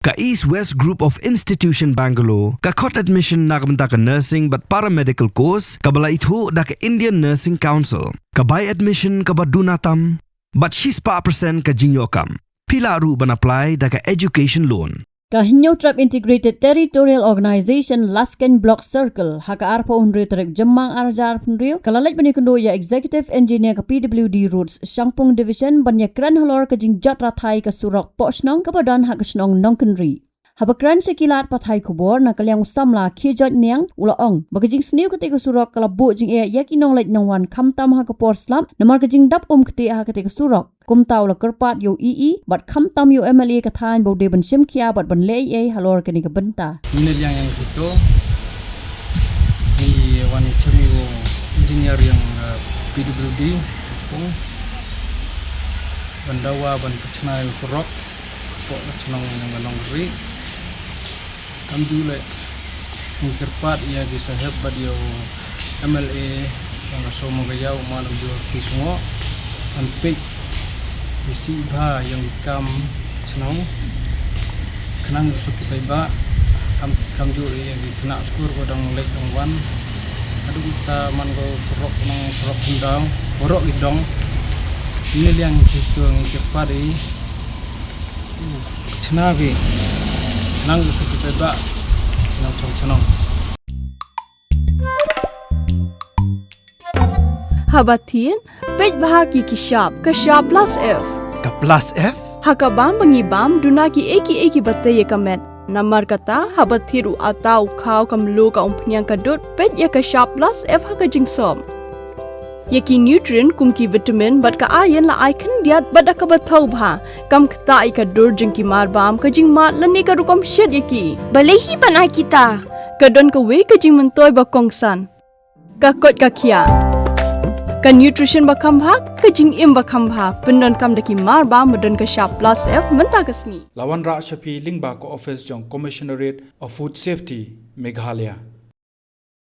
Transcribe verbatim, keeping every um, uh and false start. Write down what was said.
Ka East West Group of Institution Bangalore ka khot admission na ka bynta ka nursing bad paramedical course kaba la ithuh da ka Indian Nursing Council. Ka bai admission kaba duna tam bad shispah percent ka jingïoh kam. Phi lah ruh ban apply da ka education loan. Ka Hynñiewtrep Integrated Territorial Organization Laskein Block Circle, ha ka arphew hynriew tarik Jymmang arhajar arphew hynriew, ka la leit ban ïakynduh ïa Executive Engineer ka P W D Roads Shangpung Division ban ïakren halor ka jingjot rathai ka surok pohshnong kaba don ha ka shnong Nongkynrih. Haba kren sha ki lad pathai khubor na ka liang u samla Khiejoit Niang u la ong ba ka jingsniew kata ka surok ka la buh jingeh ïa ki nongleit nongwan khamtam ha ka por slap namar ka jingdap um ktieh ha kata ka surok. Kumta u la kyrpad ïa u E E bad khamtam ïa u M L A ka thaiñ ba u dei ban shim khia bad ban leh ei ei halor kane ka bynta. Ngi na liang ïa kito ngi wan ïa chem ïa u engineer ïa, eh, P W D Shangpung ban dawa ban pynchna ïa u surok hapoh ka shnong ïa ka Nongkynrih. Kumjuh leh ngi kyrpad ïa ki saheb bad ïa u M L A ïa ka shnong Mogaiaw, u ma Namjur Ki Shngoh, ban peit isih bha ïa ki kam shnong khnang ïa u suk ki paidbah, kam, kumjuh ïa ki khynnah skul ba dang leit dang wan. Haduh mynta man ko surok nong surok khyndaw, surok i dong. Ngi na liang kito ngi kyrpad i chna bi nang ïa u suk ki paidbah nang chong chnong. Haba thied, peit bha ki ki shap, ka shap plus F. Ka plus F? Ha ka bam ba ngi bam, duna ki ei ki ei kiba tei ïa ka met. Namar kata, haba thied u atta, u khaw, ka mluh, ka umphniang, ka dud, peit ïa ka shap plus F ha ka jingsop. Ïa ki nutrient kum ki vitamin bad ka iron la ai khyndiat bad da kaba thaw bha. Kam ktah ïa ka dur jong ki mar bam, ka jingmad lane ka rukom shet ïa ki. Balei hi ban ai kita? Ka don kawei ka jingmyntoi ba kongsan. Ka koit ka khiah. Ka nutrition ba kham bha, ka jingim ba kham bha. Pyndonkam da ki mar bam ba don ka shap plus F mynta ka sngi. La wanrah sha phi lyngba ka office jong Commissionerate of Food Safety, Meghalaya.